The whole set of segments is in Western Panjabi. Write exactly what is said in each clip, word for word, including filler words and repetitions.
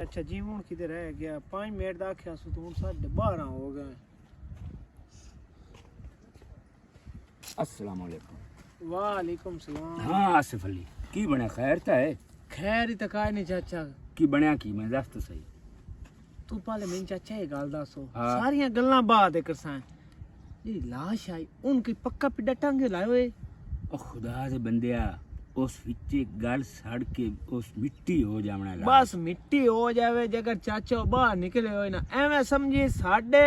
اچھا جی، ہن کدھر رہ گیا؟ پانچ منٹ دا آکھیا سو، تو ہن ساڈے بارہ ہو گئے۔ السلام علیکم۔ وعلیکم السلام۔ ہاں آصف علی، کی بنیا؟ خیر تاں ہے؟ خیر ہی تاں کائے نہیں چاچا۔ کی بنیا کی؟ میں دس تو صحیح۔ تو پہلے میں چاچا یہ گل دسو، ہاں۔ ساریاں گلاں بعد کرساں۔ جی لاش آئی، ان کی پکا پڈا ٹانگے لائے ہوئے۔ او خدا دے بندیا، اس وچ گل سڑ کے اس مٹی ہو جاونا لاش۔ بس مٹی ہو جاوے، جے اگر چاچا او باہر نکلے ہوئے نا، ایویں سمجھی ساڈے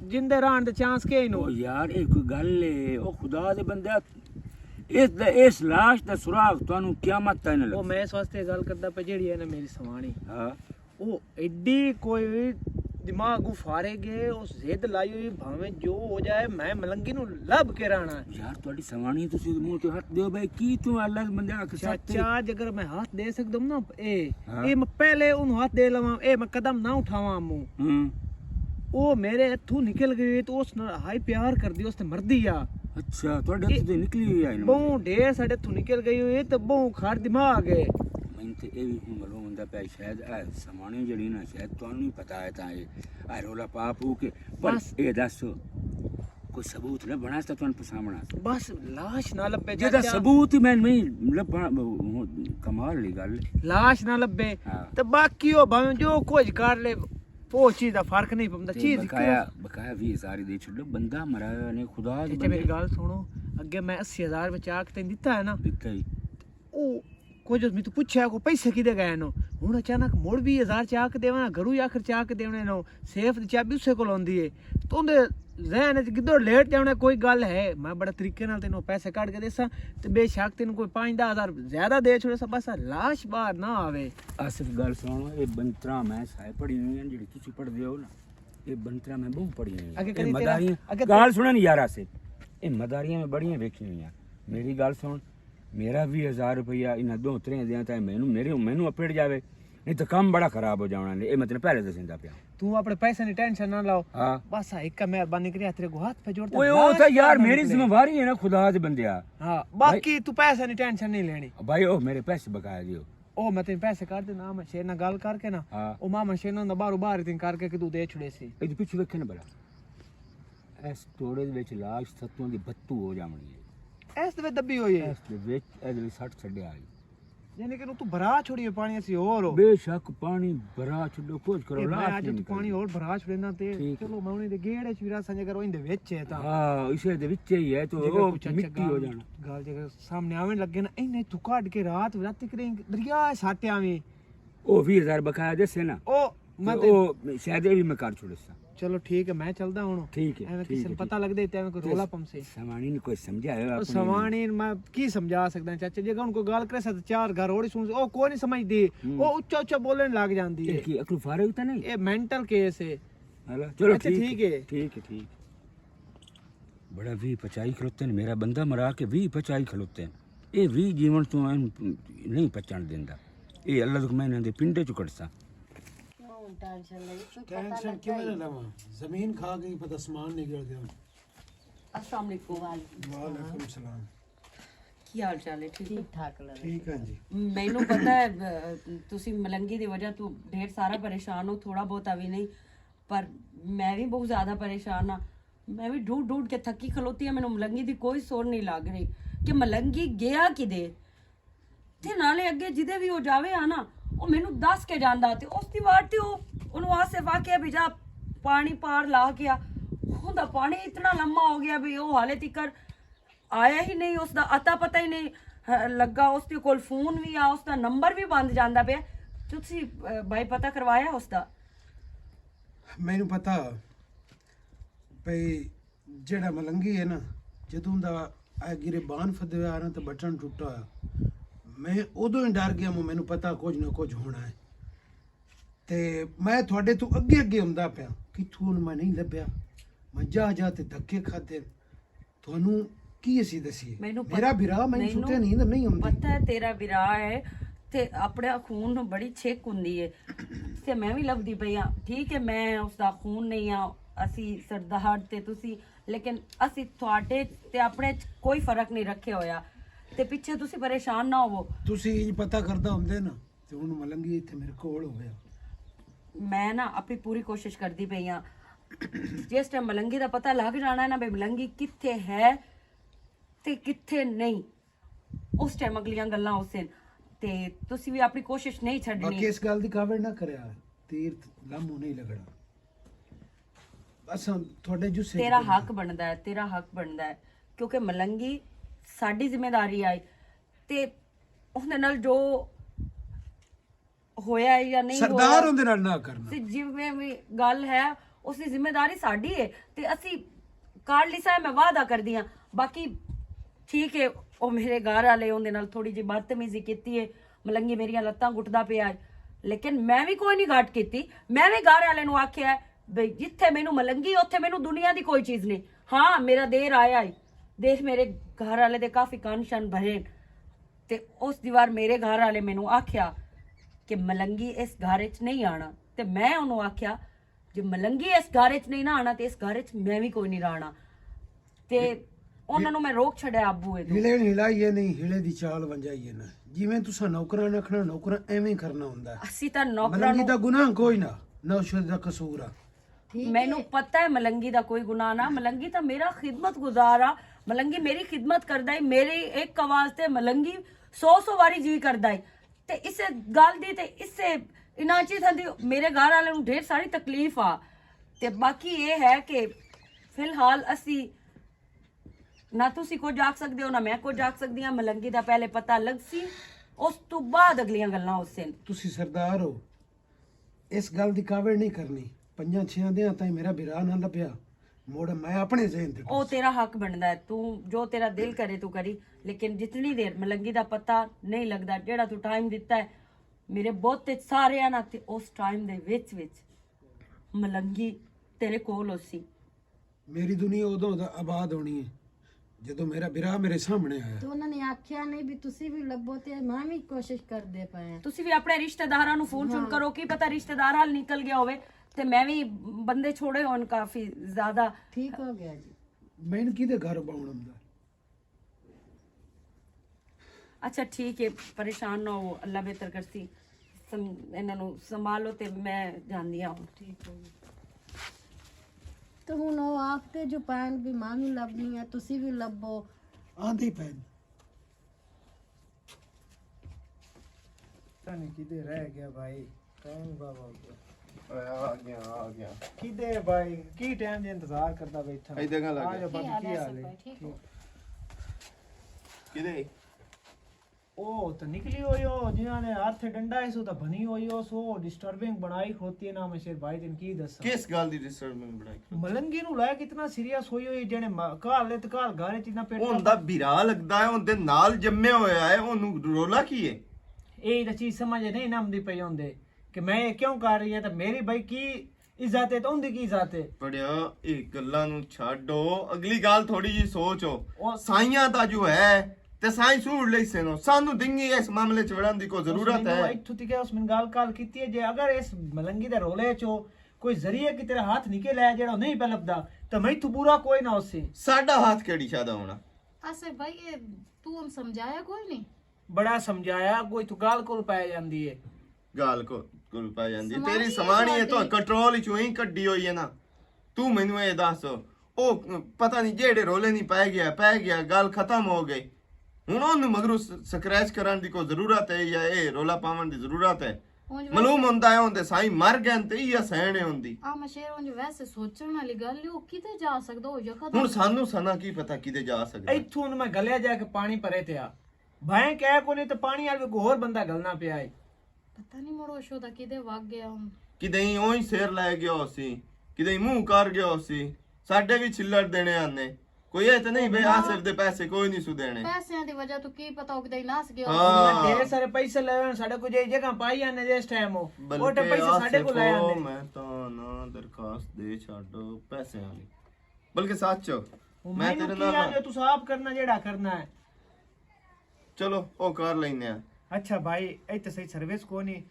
جندے رہن دے چانس کے ہی نو۔ او یار، ایک گل ہے، او خدا دے بندیا، اس دا، اس لاش دا سراغ تانوں قیامت تائیں نہ او لگے۔ میں اس واسطے گل کردا پیا، جیڑی ہے نا میری سوانی۔ ہاں۔ او ایڈی کوئی دماغ کو فارغ ہے، اس ضد لائی ہوئی، بھاویں جو ہو جائے، میں ملنگی نو لب کے رہنا ہے۔ یار، تہاڈی سوانی، تسی منہ تے ہاتھ دیو بھائی، کی توں اللہ دے بندے آ کے ساتھ چاچا، جے اگر میں ہاتھ دے سکدا ہوں نا، اے، ہاں۔ اے میں پہلے اونوں ہاتھ دے لواں، اے میں قدم نہ اٹھاواں امو۔ ہاں۔ او میرے ہتھوں نکل گئی تو اس نال ہائی پیار کردی، اس تے مردی آ۔ اچھا، تہاڈے ہتھ تے نکلی ہوئی آ؟ بہوں ڈھیر ساڈے ہتھوں نکل گئی ہوئی تے بہوں کھار دماغ ہے۔ میں تے اے وی ہوں معلوم ہوندا پیا، شاید اے سمانے جڑی نا، شاید تانوں ہی پتا ہے تاں اے، اے رولا پا پو کے۔ پر بس۔ اے دس، کوئی ثبوت نہ بنا سا تانوں پسامنا؟ بس لاش نہ لبے جدا چاچا۔ ثبوت ہی میں نہیں لبا، کمال والی گل۔ لاش نہ لبے۔ ہاں۔ تے باقی او بھاویں جو کچھ کر لے، او چیز دا فرق نہیں پوندا۔ تے چیز بقایا، بقایا ویہہ ہزار ہی دے چھڈو، بندہ مرا نے خدا دے چاچا بندے۔ میری گل سنو، اگے میں اسی ہزار بچا کے تین دتا ہے نا۔ دتا ہی۔ او کچھ میں تو پوچھیا کو پیسے کدے گئے نو؟ ہن اچانک مڑ ویہہ ہزار چا کے دیواں، گھروں ہی آخر چا کے دیونے نو، سیف دی چابی اسے کول ہوندی ہے۔ تو اوندے ذہن وچ گدڑ لیٹ جاونا کوئی گل ہے، میں بڑا طریقے نال تینوں پیسے کڈ کے دیساں، تے بے شک تینوں کوئی پانچ دس ہزار زیادہ دے چھوڑے سا، بس لاش باہر نہ آوے۔ آصف گل سنو، اے بنترا میں سائے پڑھی ہوئی ہیں، جڑی تسی پڑھ دیو نا، اے بنترا میں بہت پڑھی ہوئی ہیں۔ اگے اے کدی تیرا، مداریاں، اگے گل سنن یار آصف، اے مداریاں میں بڑیاں ویکھی ہوئی ہیں۔ میری گل سن، میرا ویہہ ہزار روپیہ انہاں دو ترے دیاں تاں مینوں، میرے، مینوں اپڑ جاوے، نہیں تاں کم بڑا خراب ہو جاونا نے۔ اے میں تینوں پہلے دسیندا پیا۔ تو اپنے پیسے نی ٹینشن نہ لاؤ۔ ہاں۔ بس ہاں، ایک مہربانی کری، تیرے کو ہاتھ پہ جوڑتا، اوئے، او لاش تاں یار نہ میری نکلے۔ ذمہ واری ہے نا، خدا دے بندیا۔ ہاں، بھائی، باقی تو پیسے نی ٹینشن نہیں لینی۔ بھائی، او میرے پیسے بقایا دیو۔ او میں تین پیسے کر دینا، میں شیر نال گل کر کے نا۔ ہاں۔ او ماما شیر نال باہروں باہر تین کر کے کہ تو دے چھڑے سی۔ اے جو پچھو ویکھے نا بلا، اس ٹوڑے دے وچ لاش ستوں دی بتو ہو جاونی ہے۔ اس دے وچ دبی ہوئی ہے۔ اس دے وچ، اس دے وچ سٹ چھڈیا آئی۔ یعنی کہ نو تو بھرا چھوڑیے پانی اسی اور ہو۔ بے شک پانی بھرا چھڈو، کچھ کرو، اے میں لاش اج نہیں تو پانی نکلدی۔ اور بھرا چھوڑینا تے ٹھیک ہے۔ چلو میں انہیں دے گیڑ اچ ویرا سنجے کرو، ان دے وچ ہے تاں۔ ہاں، اسے دے وچ ہی ہے تو جے او کچھ اچھا مٹی ہو گال، جانا۔ گال جے سامنے آون لگے نا، انہیں تو کڈ کے رات، رات تک رہیں دریا ساٹے آویں۔ او ویہہ ہزار بقایا دسے نا۔ او تے میں تے او شاید اے وی میں کر چھوڑے سا۔ چلو ٹھیک ہے، میں چلدا ہن۔ ٹھیک ہے، ایویں ٹھیک کسے ہے، نوں ٹھیک پتہ ہے۔ لگدے تے ایویں کوئی تے رولا پمسے۔ سوانی نوں کوئی سمجھایا او اپنی سوانی نوں میں کی سمجھا سکدا چاچا جی، اگر ہن کوئی گل کرے سا تے چار گھر اوڑی سن، او کوئی نہیں سمجھدی۔ ہوں۔ او اچا اچا بولن لگ جاندی اے ہے۔ کی اکلو فارغ تے نہیں؟ اے مینٹل کیس ہے۔ ہلا، چلو اچھا، ٹھیک ٹھیک ہے، ہے۔ ٹھیک ہے، ٹھیک۔ بڑا وی پچائی کھلوتے نے، میرا بندہ مرا کے وی پچائی کھلوتے نے۔ اے وی جیون تو این نہیں پچان دیندا۔ اے اللہ تک میں انہاں دے پنڈے چ کڈساں۔ کیوں ٹینشن لئی؟ کوئی پتہ ٹینشن لگا کیوں ہی نہ لواں؟ زمین کھا گئی، پتہ اسمان نکل گیا۔ السلام علیکم۔ وعلیکم السلام۔ کی حال چال ہے؟ ٹھیک ہو؟ ٹھیک ٹھاک اللہ کا ٹھیک ہے شکر۔ جی۔ مینوں پتہ ہے، ب-، تسی ملنگی دی وجہ تو ڈھیر سارا پریشان ہو، تھوڑا بہت بھی نہیں، پر میں بھی بہت زیادہ پریشان ہاں۔ میں بھی ڈھونڈ ڈھونڈ کے تھکی کھلوتی ہاں، مینوں ملنگی دی کوئی سور نہیں لگ رہی کہ ملنگی گیا کدے۔ تے نالے اگے جدے بھی او جاوے آ نا، او مینوں دس کے جاندا تے اس دی وار تے او اونوں آسے واقعہ بھی جا پانی پار لا کے آ۔ اوندا پانی اتنا لمبا ہو گیا بھی او حالے تیکر آیا ہی نہیں، اس دا اتا پتہ ہی نہیں، ہاں، لگا۔ اس دے کول فون وی آ، اس دا نمبر وی بند جاندا پیا۔ تسی، اے، بھائی پتہ کروایا اس دا؟ مینوں پتہ بھئی، جیڑا ملنگی ہے نا، جدوں دا اے گرے بان فدے ہویا نا تے بٹن ٹوٹا ہویا، میں ادوں ہی ڈر گیا، مینوں پتہ کچھ نہ کچھ ہونا ہے۔ تے میں تہاڈے تو اگے اگے ہوندا پیا، کتھوں ہن میں نہیں لبھیا۔ میں جا جا تے دھکے کھادے۔ تہانوں کی اسی دسیے؟ مینوں پت-، میرا بھرا، میں مینوں سوچے نہیں تو نہیں ہوندی۔ پتہ ہے تیرا بھرا ہے تے اپنے خون نوں بڑی چھک ہوندی ہے۔ تے میں بھی لبھدی پئی ہاں۔ ٹھیک ہے، میں اس دا خون نہیں ہاں، اسی سردار تے تسی، لیکن اسی تہاڈے تے اپنے چ کوئی فرق نہیں رکھے ہویا۔ تے پچھے تسی پریشان نہ ہوو۔ تسی انج پتہ کردا ہوندے نا، تے ہن ملنگی ایتھے میرے کول ہویا۔ میں نا اپنی پوری کوشش کردی پئی ہاں۔ جس ٹائم ملنگی دا پتہ لگ جانا ہے نا، بھئی ملنگی کتھے ہے تے کتھے نہیں، اس ٹائم اگلیاں گلاں اس دن۔ تے تسی وی اپنی کوشش نہیں چھڈنی۔ باقی اس گل دی کاوڑ نہ کریا، تیر لمو نہیں لگنا۔ اساں تھوڑے جو سے تیرا حق بندا ہے، تیرا حق بندا ہے، کیونکہ ملنگی ساڈی ذمہ داری آئی۔ تے اس دے نال جو ہویا ہے یا نہیں سردار ہویا، اوندے نال نہ کرنا۔ تے جویں وی گل ہے، اس دی ذمہ داری ساڈی ہے۔ تے اسی کار لئی سا، میں وعدہ کردی ہاں۔ باقی ٹھیک ہے، او میرے گھر والے اوندے نال تھوڑی جی بدتمیزی کیتی ہے، ملنگی میریاں لتاں گٹدا پیا ہے، لیکن میں وی کوئی نہیں گھٹ کیتی۔ میں وی گھر والے نوں آکھیا ہے بھئی جتھے مینوں ملنگی، اوتھے مینوں دنیا دی کوئی چیز نہیں۔ ہاں، میرا دیر آیا ہے، دیکھ میرے گھر والے دے کافی کن شن بھرے۔ تے اس دیوار میرے گھر والے مینوں آکھیا کہ ملنگی اس گھر وچ نہیں آنا۔ تے میں انہوں آکھیا، "جے ملنگی اس گھر وچ نہیں نہ آنا، تے اس گھر وچ میں وی کوئی نہیں رہنا۔" تے انہاں نوں میں روک چھڈیا ابو اے تو۔ ہلے نہیں ہلائی اے نہیں، ہلے دی چال ونجائی اے نا۔ جویں تساں نوکراں نے آکھنا، نوکراں ایویں کرنا ہوندا ہے۔ اسی تاں نوکراں ملنگی نوں دا گناہ کوئی نہ، نہ اس دا قصور آ۔ ٹھیک مینوں ہے۔ پتہ ہے ملنگی دا کوئی گناہ نہ، ملنگی تاں میرا خدمت گزار آ، ملنگی میری خدمت کردا ہے، میری ایک آواز تے ملنگی سو سو واری جی کردا ہے۔ تے اسے گل دی تے اسے انہاں چیزاں دی میرے گھر والے نوں ڈھیر ساری تکلیف آ۔ تے باقی اے ہے کہ فی الحال اسی نہ تسی کچھ آکھ سکدے ہو، نہ میں کچھ آکھ سکدی ہاں۔ ملنگی دا پہلے پتہ لگ سی، اس تو بعد اگلیاں گلاں ہو سن۔ تسی سردار ہو، اس گل دی کاوڑ نہیں کرنی۔ پنجاں چھیاں دیاں تائیں میرا بھرا نہ لبھیا، مڑ میں اپنے ذہن تے او ٹرساں۔ تیرا حق بندا ہے، تو جو تیرا دل کرے تو کری، لیکن جتنی دیر ملنگی دا پتہ نہیں لگدا، جیڑا تو ٹائم دتا ہے میرے بہت تے سارے آنا تے اس ٹائم دے وچ وچ ملنگی تیرے کول ہوسی۔ میری دنیا ادوں دا آباد ہونی ہے جدوں میرا برا میرے سامنے آیا۔ تو انہاں نے آکھیا نہیں بھی تسی بھی لبو تے میں بھی کوشش کردے پئے ہاں۔ تسی بھی اپنے رشتہ داراں نوں فون شون ہاں۔ کرو، کی پتہ رشتہ دار حال نکل گیا ہوئے تے میں بھی بندے چھوڑے ہون کافی زیادہ۔ ٹھیک ہو گیا جی۔ میں کیدے گھر باؤن ہوندا؟ اچھا ٹھیک ہے، پریشان نہ ہو، اللہ بہتر کرسی۔ سم-، انہاں نوں سنبھالو تے میں جاندی ہاں۔ ٹھیک ہے۔ تو ہن او آکھدے جو پین بھی ماں بھی لبنی ہے، تسی بھی لبو۔ آندی پین۔ پتہ نہیں کدے رہ گیا بھائی، ٹائم بابا ہو گیا۔ اے آ گیا، آ گیا۔ کدے بھائی، کی ٹائم دے انتظار کردا بیٹھا؟ اے دیکھاں لگ آ گیا۔ جا بابا، کی حال ہے؟ ٹھیک ہو؟ کدے؟ او تے نکلی ہوئی ہو، جنہاں نے ہاتھ ڈنڈا ہے سو تے بنی ہوئی ہو، سو ڈسٹربنگ بنائی کھوتی ہے نا، میں شیر بھائی تین کی دساں۔ کس گل دی ڈسٹربنگ بنائی کھوتی؟ ملنگی نو لے کے اتنا سیریس ہوئی ہوئی، جنے ما-، کال ات کال گھر چ اتنا پیٹ اون دا بھرا لگدا ہے، اون دے نال جمے ہویا ہے، اونوں رولا کی ہے؟ اے تے چیز سمجھ نہیں نہ آمدی پئی ہوندے کہ میں اے کیوں کر رہی ہے، تے میری بھائی کی عزت ہے تے اوندی کی عزت ہے؟ پڑیا، اے گلاں نوں چھڈو، اگلی گل تھوڑی جی سوچو۔ او سائیاں دا جو ہے، تے سائیں سوڑ لئی سینو، سانو دنگی اس معاملے چ وڑن دی کوئی ضرورت ہے؟ اتھوں تک اس من گل کال کیتی ہے، جے اگر اس ملنگی دے رولے چو کوئی ذریعہ کی تیرا ہاتھ نکل آیا جڑا نہیں پہ لبدا، تے میں تو برا کوئی نہ ہوسی۔ ساڈا ہاتھ کیڑی شادا ہونا؟ آصف بھائی، یہ تو ہم سمجھایا کوئی نہیں۔ بڑا سمجھایا، کوئی تو گال کول پایا جاندی ہے۔ گال کو، کول پایا جاندی ہے۔ تیری سمانی ہے تو کنٹرول ہی چوئی کڈی ہوئی ہے نا۔ تو مینوں اے دس، او پتہ نہیں جیڑے رولے نہیں پائے گیا، پائے گیا، گل ختم ہو گئی۔ ہن اونوں مگروں س-، سکریچ کرن دی کوئی ضرورت ہے یا اے رولا پاون دی ضرورت ہے؟ معلوم ہوندا ہے اوندے سائیں مر گئے تے ایہا سہن ہے ہوندی۔ آ مشیر اونج ویسے سوچن والی گل ہے، او کدے جا سکدا ہو یکا ہن سانوں سنا کی پتہ کدے جا سکدا ہے؟ ایتھوں میں گلیا جا کے پانی پرے تے آ۔ بھائیں کہہ کونے تے پانی آل کوئی ہور بندہ گلنا پیا ہے۔ پتہ نہیں مڑو شو دا کدے وگ گیا ہن۔ کدے ہی اوہی سیر لے گیا ہو سی، کدے ہی منہ کر گیا ہو سی۔ ساڈے بھی چھلڑ دینے آنے۔ کوئی اے تے نہیں بھئی آصف دے پیسے کوئی نہیں سو دینے۔ پیسیاں دی وجہ تو کی پتہ او کدے ہی نس گیا ہو۔ ہاں۔ ڈھیر سارے پیسے لے ہوئے، ساڈے کوئی جگہ پائی آنے جس ٹائم ہو۔ او تے بلکہ پیسے ساڈے آصف کول لے آنے۔ میں تاں نہ درخواست دے چھڈ پیسے آنے۔ بلکہ سچ، میں تیرے نال ہاں۔ تساں آپ کرنا جیڑا کرنا ہے۔ چلو، او کر لینے آں۔ اچھا بھائی، اے تے صحیح سروس کوئی نہیں،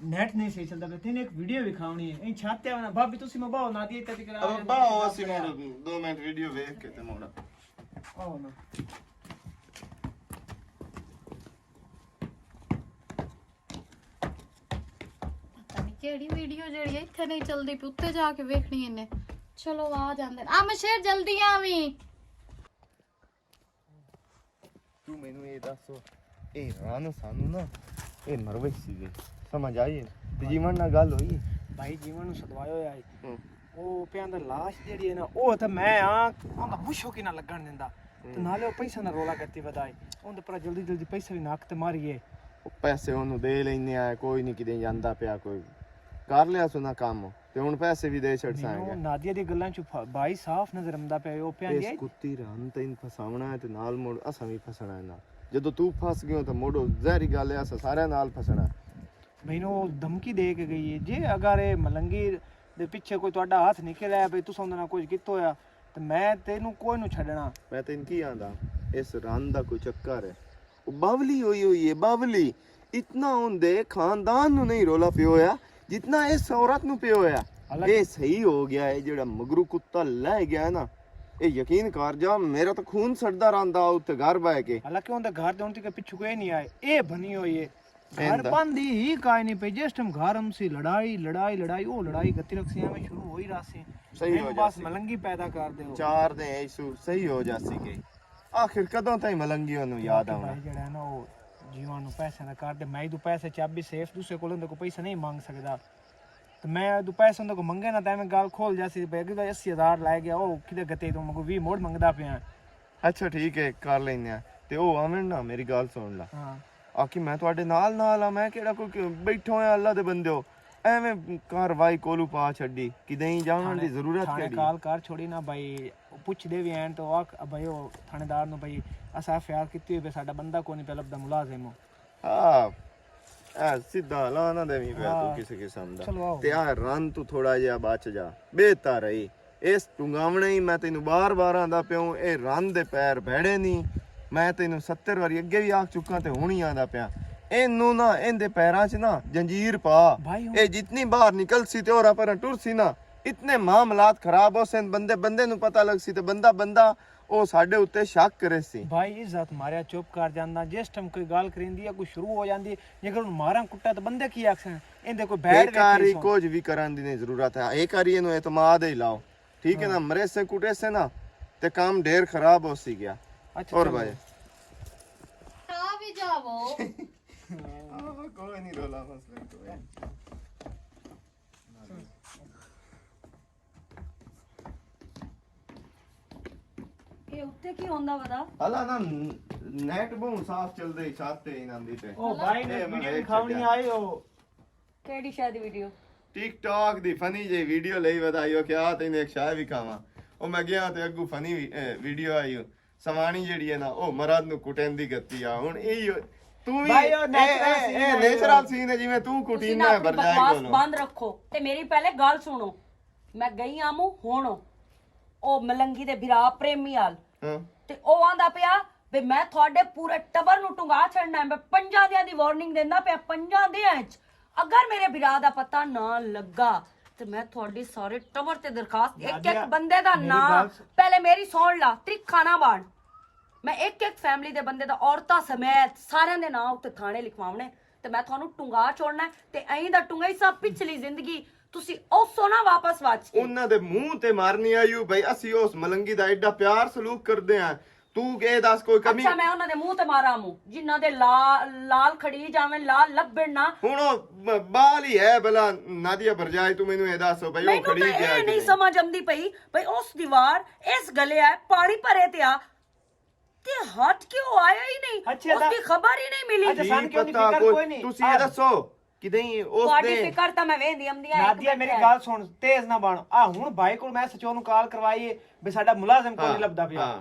نیٹ نہیں صحیح چلدا پیا۔ تینوں ایک ویڈیو وکھاونی ہے۔ ایں چھت تے آونا، بھابی تسی مباؤ نہ دی تے کرا اب باؤ، اسی مڑ دو منٹ ویڈیو ویکھ کے تے مڑ آؤ نا۔ پتہ نہیں کیڑی ویڈیو جیڑی ہے اتھے نہیں چلدی پی، اتھے جا کے ویکھنی اینے۔ چلو آ جاندے۔ آ مشیر جلدی آویں۔ تو مینوں اے دس، اے رن سانوں نا، اے مروش سی گئی۔ سمجھ آئی؟ تے جیون نال گل ہوئی؟ بھائی جیون نوں سدوایا ہویا ہے۔ ہوں۔ او پیاں دا لاش جیڑی ہے نا، او تے میں آ، اوندا بشو کی نہ لگن دیندا۔ تے نالے او پیسے نہ رولا کرتی ودائے۔ اون تے پر جلدی جلدی پیسے وی ناک تے ماریے۔ او پیسے اونوں دے لینے آ، کوئی نہیں کدے جاندا پیا کوئی۔ کر لیا سو نا کام۔ تے ہن پیسے وی دے چھڑساں گے۔ نادیہ دی گلاں چوں بھائی صاف نظر آندا پیا او پیاں۔ اس کتی رن تین پھساونا ہے تے نال مڑ اساں وی پھسنا ہے نال۔ جدوں تو پھس گیو تے مڑ زہری گل ہے، اساں سارے نال پھسنا ہے۔ مینوں دھمکی دے کے گئی ہے، جے اگر اے ملنگی دے پیچھے کوئی تہاڈا ہاتھ نکل آیا بھئی تساں اندر نال کچھ کیتا ہویا، تے میں تینوں کوئی نوں چھڈنا۔ میں تینوں کی آندا، اس رن دا کوئی چکر ہے۔ او باولی ہوئی ہوئی ہے، باولی۔ اتنا ہوندے خاندان نوں نہیں رولا پیو ہویا، جتنا اس عورت نوں پیو ہویا۔ اے صحیح ہو گیا ہے، جڑا مگرو کتا لے گیا ہے نا۔ اے یقین کر جا، میرا تو خون سڑدا رہندا اتھے گھر بہ کے۔ حالانکہ اون دے گھر دے ہن تک پچھو کوئی نہیں آئے۔ اے بنی ہوئی ہے۔ گھر بند ہی کائے نہیں پئی۔ جس ٹائم گھر ہم سی لڑائی، لڑائی، لڑائی، او لڑائی گتی رکھ سی، ایویں شروع ہوئی رہا سی۔ صحیح ہو جا سی۔ مینوں بس ملنگی پیدا کر دیو۔ چار دے ایشو صحیح ہو جا سی کہ آخر کدوں تائیں ملنگی اونوں یاد آونا؟ بھائی جڑا ہے نا، او جیواں نوں پیسے دا کر دے، میں ادوں پیسے چابی سیف دوسرے کولوں، اندے کو پیسے نہیں منگ سکدا۔ تے میں ادوں پیسے اندے کو منگے نا، تے میں گل کھول جاسی، بھائی اگے اسی ہزار لائے گیا، او کدے گتے تو مگو وی موڑ منگدا پیا۔ اچھا ٹھیک ہے، کر لینے آ۔ تے او آون نا، میری گل سن لا۔ ہاں۔ آکھی میں تہاڈے نال نال آ، میں کیڑا کوئی بیٹھا ہویا اللہ دے بندے ہو۔ ایویں کاروائی کولو پا چھڈی، کدیں جاون دی ضرورت تھانے کیڑی؟ کال کر چھوڑی نا بھائی، پوچھ دے وی این تو آکھ بھائی او تھانے دار نو بھائی، اسا ایف آئی آر کیتی ہوئی بے ساڈا بندہ کوئی نہیں پہلے دا ملازم ہو۔ ہاں، اے سیدھا لانا دے وی پیا تو کسے قسم دا۔ چلو آؤ۔ تے آ رن تو تھوڑا جہا بچ جا، بہتر رہی۔ اس ٹنگاونے ہی میں تینوں بار بار آندا پیوں، اے رن دے پیر بھڑے نہیں۔ میں تینوں ستر واری اگے بھی آکھ چکا تے ہن ہی آندا پیاں۔ اینوں نہ، ایندے پیراں چ نہ جنجیر پا۔ بھائی، ہن اے جتنی باہر نکل سی تے اور پر ٹر سی نہ، اتنے معاملات خراب ہو سن، بندے، بندے نوں پتہ لگ سی تے بندہ، بندہ او ساڈے اُتے شک کرے سی۔ بھائی، عزت ماریا چپ کر جاندا۔ جس ٹائم کوئی گل کریندی ہے، کوئی شروع ہو جاندی ہے، جے اگر ہن ماراں کٹا تے بندے کی آکھسن؟ ایندے کوئی بیڈ ایک ویکھی کاری سو۔ کچھ بھی کرن دی نہیں ضرورت ہے۔ ایک کاری اینوں اعتماد ہی لاؤ۔ ٹھیک ہے نا، ہاں۔ مریسے کٹیسے نا، تے کام ڈھیر خراب ہو سی گیا۔ اچھا، اور چلو۔ بھائی۔ آ بھی جاؤ۔ آہ، کوئی نہیں رولا مسئلہ، کوئی نہیں۔ اے اُتے کی ہوندا ودا؟ اللہ نا، نیٹ بہت صاف چل رہی، چھت تے ہی ناندی تے۔ او بھائی، اے میں ویڈیو ویکھ دکھاونی چھڈیا۔ آئے ہو۔ کیڑی شے دی ویڈیو؟ ٹک ٹاک دی فنی جی ویڈیو لئی ودائی ہو کہ آ تینوں ایک شے وکھاواں۔ او میں گیا تے اگوں فنی وی-، اے، ویڈیو آئی ہو۔ سوانی جیڑی ہے نا، او مرد نو کٹیندی گتی آ۔ ہن اے تو وی بھائی، او اے، نیچرل اے، سین اے ہے۔ نیچرل سین ہے، جویں تو تسی کٹینا نا ہے اپنی برجائے بکواس کولوں۔ بند رکھو تے میری پہلے گل سنو۔ میں گئی آمو ہن او ملنگی دے بھرا پریمی آل۔ ہاں۔ تے او آندا پیا، "وے میں تہاڈے پورے ٹبر نوں ٹنگا چھڈنا ہے۔" میں پنجاں دیاں دی وارننگ دیندا پیا، پنجاں دیاں اچ۔ اگر میرے بھرا دا پتہ نہ لگا، تے میں تہاڈی سارے ٹبر تے درخواست، ایک ایک بندے دا ناں، پہلے میری سن لا، ترکھا نہ بن۔ میں ایک ایک فیملی دے بندے دا، عورتاں سمیت سارے دے ناں اُتے تھانے لکھواونے۔ تے میں تھانوں ٹنگا چھوڑنا ہے، تے ایں دا ٹنگا ہی سب پچھلی زندگی تسی اوسو نہ واپس وچ کے۔ انہاں دے منہ تے مارنی آئیو بھائی، اسی اس ملنگی دا ایڈا پیار سلوک کردے ہیں۔ تو اے دس کوئی کمی؟ اچھا، میں انہاں دے منہ تے ماراں منہ، جنہاں دے لا-، لال کھڑی جاویں، لال لبھن نہ۔ ہن او ب-، بال ہی ہے بھلا، نادیہ بھرجائی، تو مینوں اے دس بھائی، او مینوں کھڑی تے گیا اے کہ نہیں نہیں؟ سمجھ آندی پئی، بھائی اس دیوار، اس گلے آ، پانی بھرے تے آ، تے ہاتھ کیوں آیا ہی نہیں؟ اچھا، اس دا-، دی خبر ہی نہیں ملی۔ اچھا، سانوں کیوں دی پتہ فکر کوئی، کوئی نہیں۔ تسی اے آ۔ دسو، کدیں اس تہاڈی دے فکر تاں میں ویندی آمدی آ، تہاڈی ایک فکر ہے۔ گل سن، تیز نہ بن۔ آ ہن بھائی کول میں سچو نوں کال کروائی ہے، بے ساڈا ملازم کوئی نہیں ہاں، لبدا پیا۔ ہاں۔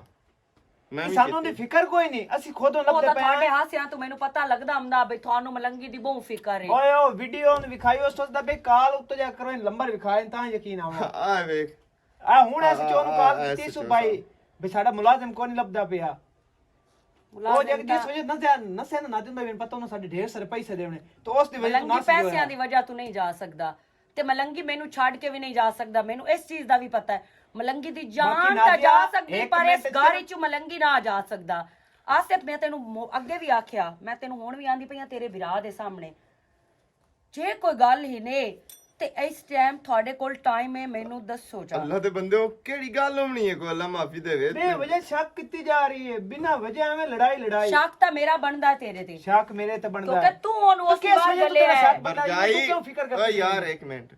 میں اے وی سانوں دی کیتی۔ فکر کوئی نہیں، اسی خود نوں او لبدے تاں پے تہاڈے ہاں۔ ہاسیاں توں مینوں پتہ لگدا ہمدا بے تھانوں ملنگی دی بہوں فکر ہے۔ اوئے او ویڈیو نوں وکھائی، اس وقت دا بے کال اُتے جا کرو، لمبر وکھائے تاں یقین آونا۔ آ ویکھ۔ آ ہن ایسی آ، چون آ، کال ایسی کیتی سو چون بھائی، سو۔ بے ساڈا ملازم کوئی نہیں لبدا پیا۔ او ملازم جگ جی دا سوچے نہ سیا، نہ سیا نہ دیندا، مینوں پتہ انہاں ساڈے ڈھیر سارے پیسے دیونے۔ تو اس دی وجہ تو ملنگی نہ سیا پیسیاں ہویا۔ دی وجہ تو نہیں جا سکدا۔ تے ملنگی مینوں چھڈ کے وی نہیں جا سکدا، مینوں اس چیز دا وی پتہ ہے۔ ملنگی دی باقی جان تاں نادیہ، جا سکدی، ایک پر اس منٹ گھر چ وچوں ملنگی نہ جا سکدا۔ آصف، میں تینوں مو-، اگے وی آکھیا، میں تینوں ہن وی آندی پئی ہاں تیرے بھرا دے سامنے۔ جے کوئی گل ہی نے، تے اس ٹائم تھوڑے کول ٹائم ہے، مینوں دسو جا۔ اللہ دے بندے، او کیڑی گل ہونی ہے؟ کوئی اللہ معافی دے وے۔ بے وجہ شک کیتی جا رہی ہے، بنا وجہ ایویں لڑائی لڑائی۔ شک تاں میرا بندا ہے تیرے تے۔ شک میرے تے بندا کیونکہ ہے۔ تو اونوں تو اس کیا وار سمجھے تو گلے تیرا آیا۔ ساتھ بندا ہے، تو برجائی، کیوں فکر کرتا او یار، ہے؟ ایک منٹ۔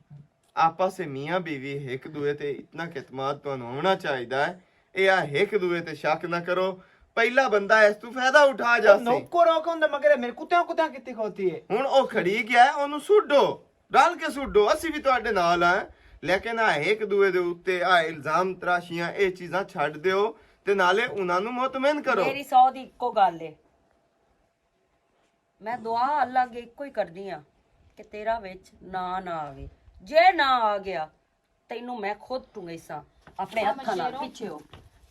آپس سے میاں بیوی ایک دوے تے اتنا کہ اعتماد تانوں ہونا چاہیدا ہے۔ اے آ ایک دوے تے شک نہ کرو۔ پہلا بندہ اس تو فائدہ اٹھا جا سی۔ نوکو روک ہوندا مگر میرے کتیاں کتیاں کیتی کھوتی ہے۔ ہن او کھڑی گیا ہے، اونوں سڈو۔ رل کے سڈو، اسی بھی تہاڈے نال ہیں۔ لیکن آ ایک دوے دے اُتے آ الزام تراشیاں، اے چیزاں چھڈ دیو تے نالے انہاں نوں مطمئن کرو۔ میری سو دی اکو گل ہے۔ میں دعا اللہ اگے اکو ہی کردی ہاں کہ تیرا وچ نہ نہ آوے۔ جے نہ آ گیا، تینوں میں خود ٹنگیساں اپنے ہتھاں نال۔ پچھے ہو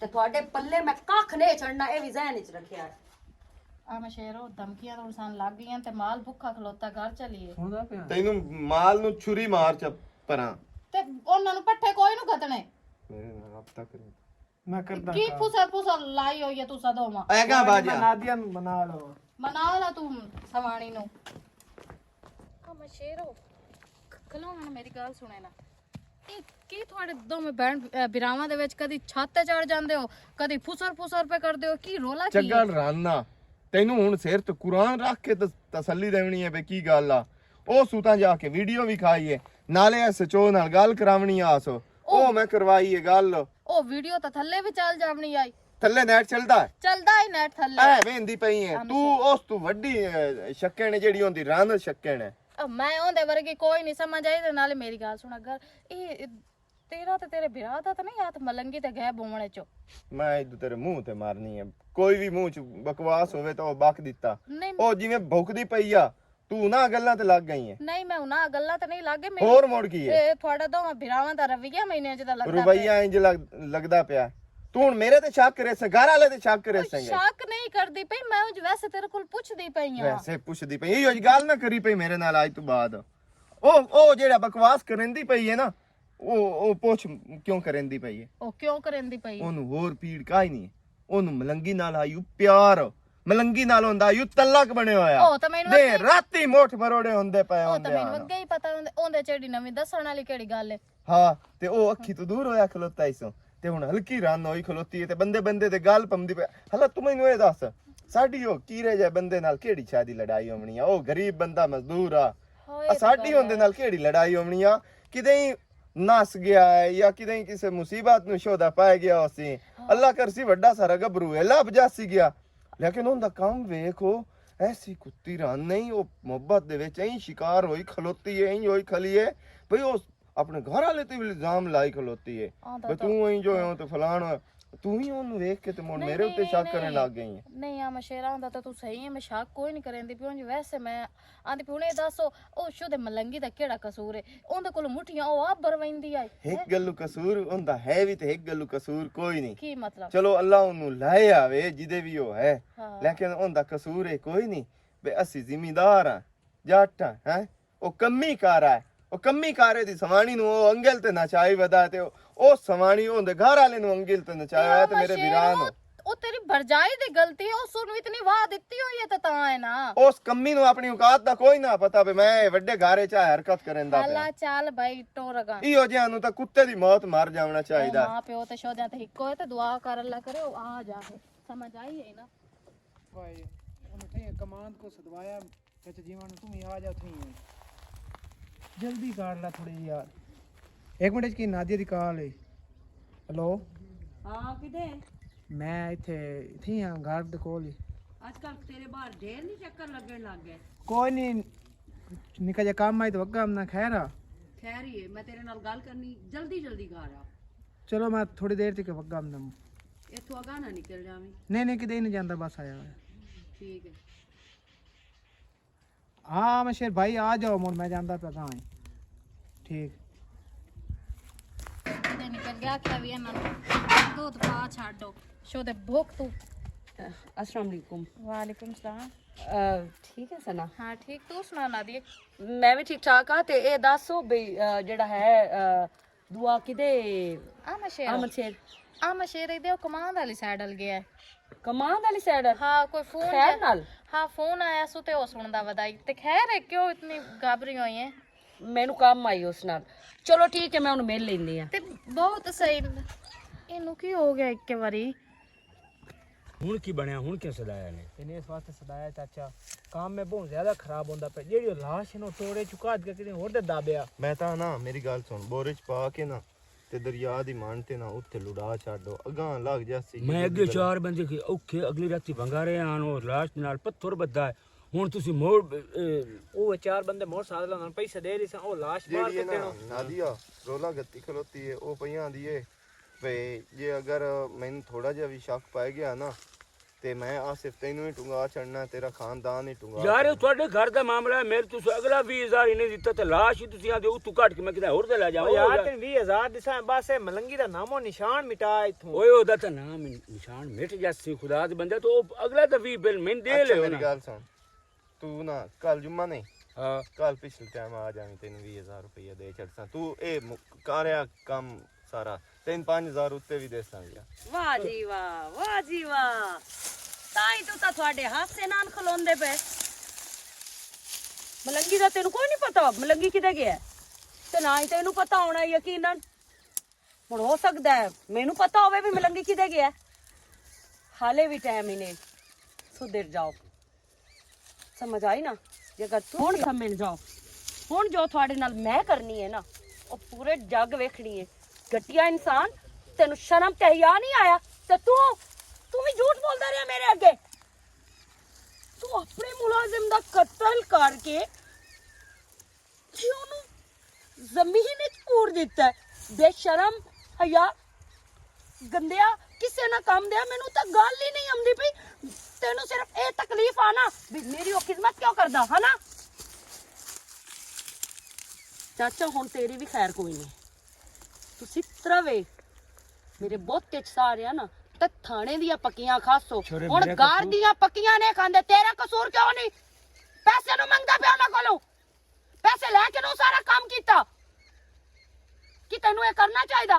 تے تہاڈے پلے میں ککھ نہیں چڑھنا، اے وی ذہن وچ رکھیا۔ آ مشیرو، دھمکیاں تو انسان لگ گئیاں تے مال بھکھا کھلوتا گھر چلیے۔ تینوں مال نوں چھری مار چ پراں۔ تے انہاں نوں پٹھے کوئی نوں کھتنے۔ میرے نال رابطہ کریں۔ میں کردا کی کام۔ پھسل پھسل لائی ہوئی ہے تساں دوواں۔ اے گا باجا۔ نادیہ نوں منا لو۔ منا لا توں سوانی نوں۔ آ مشیرو، کھلو ہن میری گل سنے نا۔ اے کی تہاڈے دوویں بہن، اے، بھراواں دے وچ کدی چھت تے چڑھ جاندے ہو، کدی پھسر پھسر پہ کردے ہو، کی رولا کی ہے؟ چگل رانا، تینوں ہن سر تے قرآن رکھ کے تس-، تسلی دینی ہے بے کی گل آ۔ او سوتاں جا کے ویڈیو وی کھائی ہے، نالے ایس ایچ او نال گل کراونی آ سو۔ او او میں کروائی ہے گل۔ او ویڈیو تاں تھلے وی چل جاونی آئی۔ تھلے نیٹ چلدا ہے؟ چلدا ہی نیٹ تھلے۔ اے ویندی پئی ہے۔ ہاں، تو مشین۔ اس تو وڈی، اے، شکن ہے جیڑی ہوندی رن شکن ہے۔ او میں اوندے ورگی کوئی نہیں سمجھ آئی تے نالے میری گل سن اگر اے، اے تیرا تے تیرے بھرا دا تے نہیں ہاتھ ملنگی تے گئے بومنے چو۔ میں ادھر تیرے منہ تے مارنی ہے۔ کوئی بھی منہ چ بکواس ہوے تے او بک دتا۔ نہیں۔ او جویں بھوکدی پئی آ، تو نہ گلاں تے لگ گئی ہے۔ نہیں، میں انہاں گلاں تے نہیں لگ گئی۔ میری ہور مڑ کی ہے؟ اے تھوڑا دوواں بھراواں دا رویہ مینوں اج دا لگدا رویہ پیا۔ انج لگ-، لگدا پیا۔ تو ہن میرے تے شک کرے سے، گھر والے تے شک کرے او سے گے۔ شک نہیں کردی پئی، میں اج ویسے تیرے کول پچھدی پئی ہاں۔ ویسے پچھدی پئی، ایہو جی گل نہ کری پئی میرے نال اج تو بعد۔ او، او جیڑا بکواس کریندی پئی ہے نا، او، او پوچھ کیوں کریندی پئی ہے؟ او کیوں کریندی پئی ہے؟ اونوں ہور پیڑ کائی نہیں۔ اونوں ملنگی نال آیو پیار، ملنگی نال ہوندا آیو تعلق بنے ہویا۔ او تے مینوں دے اگے راتی موٹھ مروڑے ہوندے پئے او تے ہوندے مینوں آن۔ اگے ہی پتہ ہوندے، اوندے چیڑی نویں دسن والی کیڑی گل ہے؟ ہاں، تے او اکھی تو دور ہویا کھلوتا ہی سو۔ تے ہن ہلکی رن ہوئی کھلوتی ہے تے بندے بندے دے گل پمدی پئے۔ ہلا تو مینوں اے دس، ساڈی او کیرے جے بندے نال کیڑی شادی لڑائی ہونی آ؟ او غریب بندہ مزدور آ۔ ہائے آ تے ساڈی گل ہوندے ہے۔ نال کیڑی لڑائی ہونی آ؟ کدے ہی نس گیا ہے یا کدے ہی کسے مصیبت نو شودا پائے گیا ہوسی۔ ہاں۔ اللہ کرسی وڈا سارا گبرو ہے، لب جاسی گیا۔ لیکن ہن دا کم ویکھو، ایسی کتی رن نہیں، او محبت دے وچ ایں شکار ہوئی کھلوتی ہے، ایں ہوئی کھلی ہے۔ بھئی او اپنے گھر والے تے بھی الزام لائی کھلوتی ہے۔ آندا بھئی تاں توں ایں جو ہے تے فلان ہویا۔ توں ہی اونوں ویکھ کے تے مڑ نہیں، میرے اتے نہیں، شک کرن نہیں۔ لگ گئی ہے۔ نہیں، آ مشیرا ہوندا تاں توں صحیح ہے، میں شک کوئی نہیں کریندی پیوں جی۔ ویسے میں آندی پیوں نے دسو، او شو دے ملنگی دا کیڑا قصور ہے؟ اون دے کول مٹھیاں او آپ برویندی آئی۔ ایک گلو قصور ہوندا ہے بھی تے ایک گلو قصور کوئی نہیں۔ کی مطلب؟ چلو اللہ اونوں لائے آوے جدے بھی او ہے۔ ہاں۔ لیکن اوندا قصور ہے کوئی نہیں۔ بے اسی زمیندار ہاں، جٹ ہاں، ہیں؟ او کمی کارا ہے۔ او کمی کارے دی سوانی نو او انگل تے نچائی ودا تے او، او سوانی اون دے گھر والے نو انگل تے نچایا تے میرے ویران ہو۔ او تیری بھرجائی دی غلطی ہے، اس نو اتنی واہ دتی ہوئی ہے تے تاں ہے نا۔ اس کمی نو اپنی اوقات دا کوئی نہ پتا، بے میں وڈے گھر وچ حرکت کریندا پیا۔ چل بھائی، ٹو رگا۔ ایہو جیاں نو تاں کتے دی موت مر جاونا چاہیدا۔ ماں پیو تے شودیاں تے ہکو ہے تے دعا کر اللہ کرے او آ جاوے۔ سمجھ آئی ہے نا؟ بھائی، انہوں تھے کماند کو سدوایا۔ چاچا جیون، تم ہی آ جاؤ، تھیں۔ جلدی کر لا تھوڑی جی یار۔ ایک منٹ، کی نادیہ دی کال ہے۔ ہیلو۔ ہاں، کدے؟ میں ایتھے، ایتھے ہی ہاں، گھر دے کول ہی۔ آج کل تیرے باہر ڈھیر نہیں چکر لگن لگ گئے؟ کوئی نہیں، نکا جا کام آئی تو اگا ہم نہ خیر آ۔ خیر ہی ہے، میں تیرے نال گل کرنی، جلدی جلدی گھر آ۔ چلو میں تھوڑی دیر تک اگا ہم نہ۔ اتھوں اگا نہ نکل جاویں۔ نہیں نہیں، کدے ہی نہیں جاندا، بس آیا ہوا۔ ٹھیک ہے۔ ہاں مشیر بھائی، آ جاؤ، مڑ میں جاندا پیا گاں۔ ٹھیک۔ دے نکل گیا، کیا بھی انہاں نوں دودھ پا چھڈو۔ شو دے بھوک تو۔ السلام علیکم۔ وعلیکم السلام۔ آ، ٹھیک ہے سنا؟ ہاں ٹھیک، تو سنا نادیہ؟ میں بھی ٹھیک ٹھاک ہاں۔ تے اے دسو بھئی، آ، جڑا ہے، آ، دعا کدے؟ احمد شیر۔ احمد شیر۔ احمد شیر دے او کماند والی سائیڈ ال گیا ہے۔ کماند والی سائیڈ؟ ہاں، کوئی فون خیر جا- نال؟ ہاں، فون آیا سو تے او سندا ودا ای۔ تے خیر ہے، کیوں اتنی گھبری ہوئی ہے؟ مینوں کم آئی اس نال۔ چلو ٹھیک ہے، میں ہن مل لیندی ہاں۔ تے بہت صحیح۔ اینوں کی ہو گیا اک واری؟ ہن کی بنیا؟ ہن کیوں سدایا نے؟ انہیں اس واسطے سدایا چاچا، کام میں بہت زیادہ خراب ہوندا پیا۔ جیڑی او لاش ہے نا، او ٹوڑے چکا کے کہیں ہور دے دابیا۔ میں تاں نا، میری گل سن، بورے چ پا کے نا، تے دریا دی مان تے نا اتھے لڑا چھڈو، اگاں لگ جاسی۔ میں اگے چار بندے کے اوکھے اگلی راتی بھنگا رہے ہن، او لاش دے نال پتھر بدھا ہے۔ ہن تسی موڑ، اے، او چار بندے موڑ سارے لگن پیسے دے رہے سن، او لاش باہر جیڑی ہے کتے نا، نو۔ نادیا، رولا گتی کھلوتی ہے، او پئیاں دی ہے۔ پے جے اگر مینوں تھوڑا جہا وی شک پائے گیا نا، تے میں آصف تینوں ہی ٹنگا چھڑنا، تیرا خاندان ہی ٹنگا یار، یہ چھڑنا۔ تھوڑے گھر دا معاملہ ہے، میرے تساں اگلا ویہہ ہزار ہی نہیں دتا تے لاش ہی تساں آندے اتوں کٹ کے میں کدھر ہور تے لے جاواں۔ او یار، تین ویہہ ہزار دساں، بس اے ملنگی دا نامو نشان مٹا اتھوں۔ اوئے، او دا تے نام نشان مٹ جاسی، خدا دے بندے، تو او اگلا تے ویہہ بل میں دے اچھا، لے میری نا۔ گل سن، تو نا کل جمعہ نہیں؟ ہاں۔ کل پچھلے ٹائم آ جاویں، تینوں ویہہ ہزار روپیہ دے چھڑساں۔ تو اے م-، کاریا کم سارا، تین پانچ ہزار اُتے وی دیساں گیا۔ واہ جی واہ، واہ جی واہ۔ تاں ہی تو تاں تہاڈے ہاسے نال کھلوندے پئے۔ ملنگی دا تینوں کوئی نہیں پتا، ملنگی کدے گیا ہے؟ تے نہ ہی تینوں پتا ہونا یقیناً۔ ہن ہو سکدا ہے مینوں پتا ہووے بھی ملنگی کدے گیا ہے۔ حالے بھی ٹائم ہی نہیں، سدھر جاؤ۔ سمجھ آئی نا؟ جے اگر توں ہن سمجھ جاؤ، ہن جو تہاڈے نال میں کرنی ہے نا، او پورے جگ ویکھنی ہے۔ گٹیا انسان، تینوں شرم تے حیا نہیں آیا؟ تے توں، توں بھی جھوٹ بولدا رہیا میرے اگے۔ توں اپنے ملازم دا قتل کر کے تے اونوں زمین وچ پور دتا ہے۔ بے شرم، حیا، گندیا، کسے نہ کم دیا، مینوں تاں گل ہی نہیں آمدی پئی۔ تینوں صرف اے تکلیف آ نا، بھی میری او خدمت کیوں کردا، ہے نا؟ چاچا، ہن تیری بھی خیر کوئی نہیں۔ تسی تروے، میرے بہت تیج سارے آ نا، تے تھانے دیاں پکیاں کھاسو۔ چھوڑے ہن میرے گار قصور۔ دیاں پکیاں نے کھاندے، تیرا قصور کیوں نہیں؟ پیسے نوں منگدا پیا انہاں کولوں۔ پیسے لے کے نو سارا کام کیتا۔ کہ تینوں اے کرنا چاہیدا؟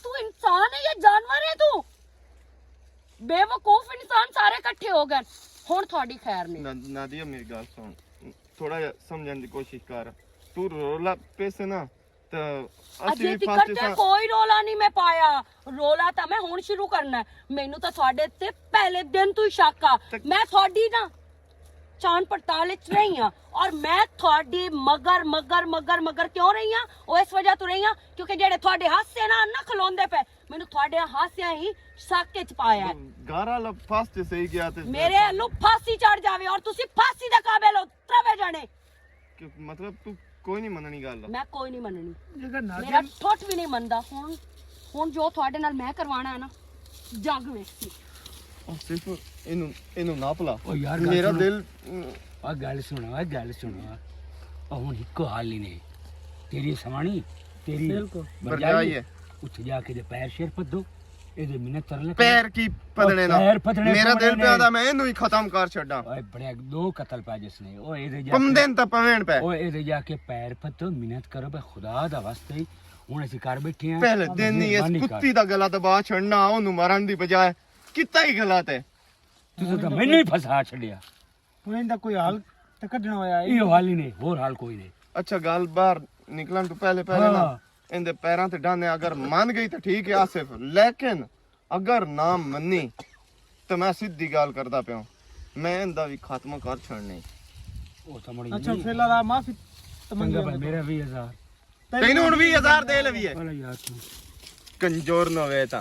تو انسان ہے یا جانور ہے تو؟ بے وقوف انسان سارے اکٹھے ہو گئے۔ ہن تہاڈی خیر نہیں۔ نا-، نادیہ، میری گل سن، تھوڑا جہا سمجھن دی کوشش کر۔ تو رولا پیسے نا، تے اسی اجے بھی تک فاسٹ تے سا۔ کوئی رولا نہیں میں پایا۔ رولا تاں میں ہن شروع کرنا ہے۔ مینوں تاں تہاڈے تے پہلے دن تو ہی شک آ۔ تے میں تہاڈی نا چان پڑتال وچ رہی ہاں، اور میں تھوڑی مگر، مگر، مگر، مگر کیوں رہی ہاں؟ او اس وجہ تو رہی ہاں کیونکہ جڑے تھوڑے ہاسے نا، نہ کھلوندے پے، مینوں تھوڑے ہاسیاں ہی شک وچ پایا ہے۔ گارا لو پھاس تے صحیح گیا تے میرے الو پھاسی چڑھ جاوے اور تسی پھاسی دے قابل ہو، تروے جانے۔ کہ مطلب تو کوئی نہیں مننی گل؟ میں کوئی نہیں مننی۔ جے اگر نادیہ میرا ٹھوٹ بھی نہیں مندا۔ ہن، ہن جو تھوڑے نال میں کروانا ہے نا، جگ ویکھ کے۔ آصف، اینو، اینو نہ پلا۔ او یار، گل میرا سن۔ دل آ گل سن، آ گل سن۔ آ ہن ہکو حال ہی نہیں۔ تیری سوانی، تیری بالکل۔ بھرجائی، بھرجائی ہے۔ اتھے جا کے دے پیر شیر پدو، اے دے منت تر لے۔ پیر کی پدنے نا؟ پیر پدنے میرا پونے دل نے۔ پیا دا میں اینو ہی ختم کر چھڈاں۔ اوئے بڑے دو قتل پا جس نے۔ او اے دے جا پمدن تا پوین پے۔ او اے دے جا کے پیر پدو، منت کرو بے خدا دا واسطے ہی۔ ہن اسی گھر بیٹھے ہیں۔ پہلے دن ہی اس مہربانی کر۔ کتی دا گلا دبا چھڑنا، اونوں مارن دی بجائے کتا ہی غلط ہے۔ تساں تاں مینوں ہی پھسا چھڈیا۔ ہن ایندا کوئی حل تے کڈھنا ہویا ہے۔ ایہو حل ہی نہیں، ہور حل کوئی نہیں۔ اچھا، گل باہر نکلن تو پہلے، پہلے نا ہاں۔ ایندے پیراں تے ڈانے، اگر من گئی تے ٹھیک ہے آصف، لیکن اگر نہ منی تے میں سیدھی گل کردا پیاں، میں ایندا وی خاتمہ کر چھڑنے۔ او سمجھ اچھا، نہیں۔ فی الحال آ معافی تے منگی چنگا بھائی، میرا ویہہ ہزار۔ تینوں ہن ویہہ ہزار دے لویے۔ والا یار تو۔ کنجور نہ ہوئے تا۔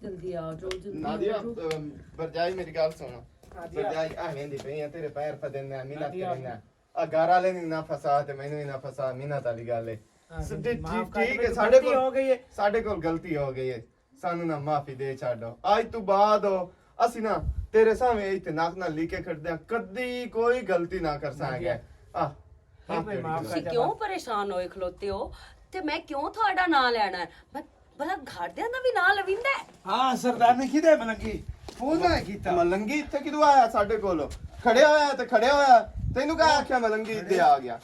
جلدی آؤ، جو جلدی نادیہ، آؤ، جو۔ ام، برجائی میری گل سن۔ نادیہ۔ برجائی آ ویندی پئی ہے، تیرے پیر پدے نے، منت نادیہ۔ کرے نے۔ آ گھر والے نے نہ پھسا تے مینوں ہی نہ پھسا، منت والی گل ہے۔ ہاں، س-، جی، ٹھیک، معاف کر ٹھیک دے، ہے، ساڈے غلطی کول، ہو گئی ہے۔ ساڈے کول غلطی ہو گئی ہے۔ سانوں نہ معافی دے چھڈو۔ اج تو بعد ہو، اسی نہ تیرے سامنے ایتھے ناک نال لیکے کھڑدے ہاں، کدی کوئی غلطی نہ کرساں گے۔ آ، آ، تیری معاف کر۔ تسی کیوں پریشان ہوئے کھلوتے ہو؟ تے میں کیوں تہاڈا ناں لینا ہے؟ میں بھلا گھر دیاں دا وی ناں لویندا ہے؟ ہاں، سردار نے کیتے ملنگی؟ فون نہ کیتا۔ ملنگی اتھے کدوں آیا ساڈے کول؟ کھڑیا ہویا ہے تے کھڑیا ہویا ہے۔ تینوں کیا آکھیا ملنگی اتھے آ گیا؟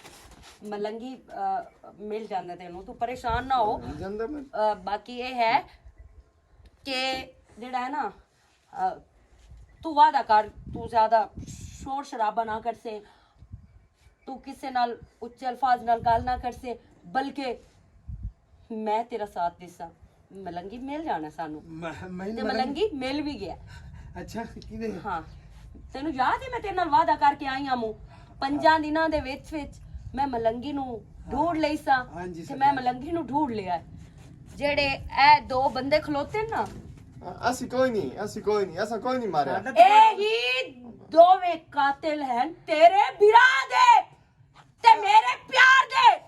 ملنگی، آ، مل جاندا تینوں، تو پریشان نہ ہو۔ مل جاندا میں۔ آ، باقی یہ ہے کہ جڑا ہے نا، آ، تو وعدہ کر، تو زیادہ شور شرابہ نہ کر سے، تو کسے نال اچے الفاظ نال گل نہ کر سے، بلکہ میں تیرا ساتھ دیساں۔ ملنگی مل جانا سانو۔ م- میں تے ملنگ- ملنگی مل بھی گیا۔ اچھا، کی دے؟ ہاں، تینوں یاد ہے میں تیرے نال وعدہ کر کے آئی ہاں مو، پنجاں دناں دے وچ وچ میں ملنگی نو ڈھونڈ لئی سا۔ ہاں جی تے میں سردار۔ ملنگی نو ڈھونڈ لیا۔ جڑے اے دو بندے کھلوتے نا، اسی کوئی نہیں، اسی کوئی نہیں، اسا کوئی نہیں ماریا۔ اے ہی دوویں قاتل ہیں تیرے بھرا دے تے میرے پیار دے۔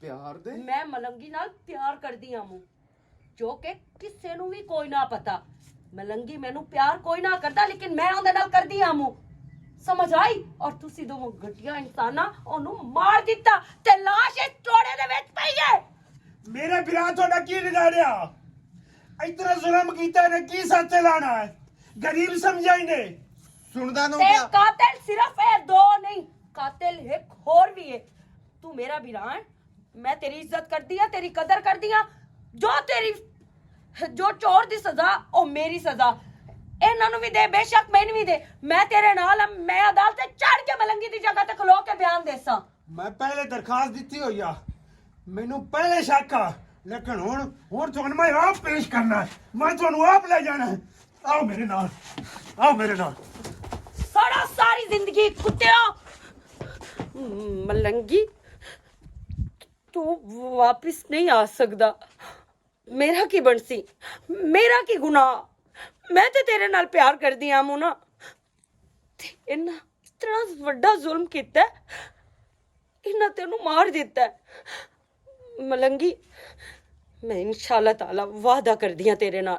پیار دے؟ میں ملنگی نال پیار کردی ہاں مو، جو کہ کسے نو بھی کوئی نہ پتا۔ ملنگی مینوں پیار کوئی نہ کردا، لیکن میں اوندے نال کردی ہاں مو۔ سمجھ آئی؟ اور تسی دوواں گھٹیا انساناں اونوں مار دتا تے لاش اس ٹوڑے دے وچ پئی ہے۔ میرا بھرا تہاڈا کی بگاڑیا؟ اتنا ظلم کیتا نے، کی ساتھ لانا ہے؟ غریب سمجھائی نے۔ سندا نو تے کیا؟ قاتل صرف اے دو نہیں، قاتل ایک ہور بھی ہے۔ تو میرا بھرا ہے، میں تیری عزت کردی ہاں، تیری قدر کردی ہاں۔ جو تیری، جو چور دی سزا، او میری سزا۔ انہاں نوں وی دے، بے شک مینوں وی دے۔ میں تیرے نال ہاں، میں عدالت تے چڑھ کے ملنگی دی جگہ تے کھلو کے بیان دیساں۔ میں پہلے درخواست دتی ہوئی آ، مینوں پہلے شک آ، لیکن ہن، ہن تانوں میں آپ پیش کرنا ہے، میں تانوں آپ لے جانا ہے۔ آؤ میرے نال، آؤ میرے نال۔ سڑا ساری زندگی کتیا ملنگی، تو واپس نہیں آ سکدا۔ میرا کی بنسی؟ میرا کی گناہ؟ میں تے تیرے نال پیار کردی آں مونا، تے انہاں اتنا وڈا ظلم کیتا ہے، انہاں تینوں مار دیتا ہے۔ ملنگی، میں انشاءاللہ تعالی وعدہ کردی ہاں تیرے نال،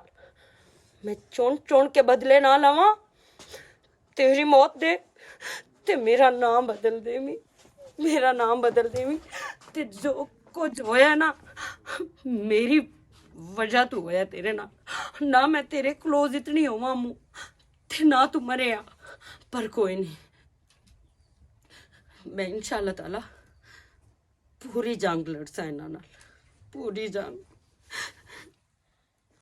میں چن چن کے بدلے نہ لواں۔ تیری موت دے تے میرا نام بدل دیویں، میرا نام بدل دیویں۔ تے جو کچھ ہویا نا، میری وجہ تو ہویا تیرے نال۔ نہ میں تیرے کلوز اتنی ہوواں مو، تے نہ تو مریا۔ پر کوئی نہیں، میں انشاءاللہ تعالی پوری جنگ لڑساں انہاں نال، پوری جنگ۔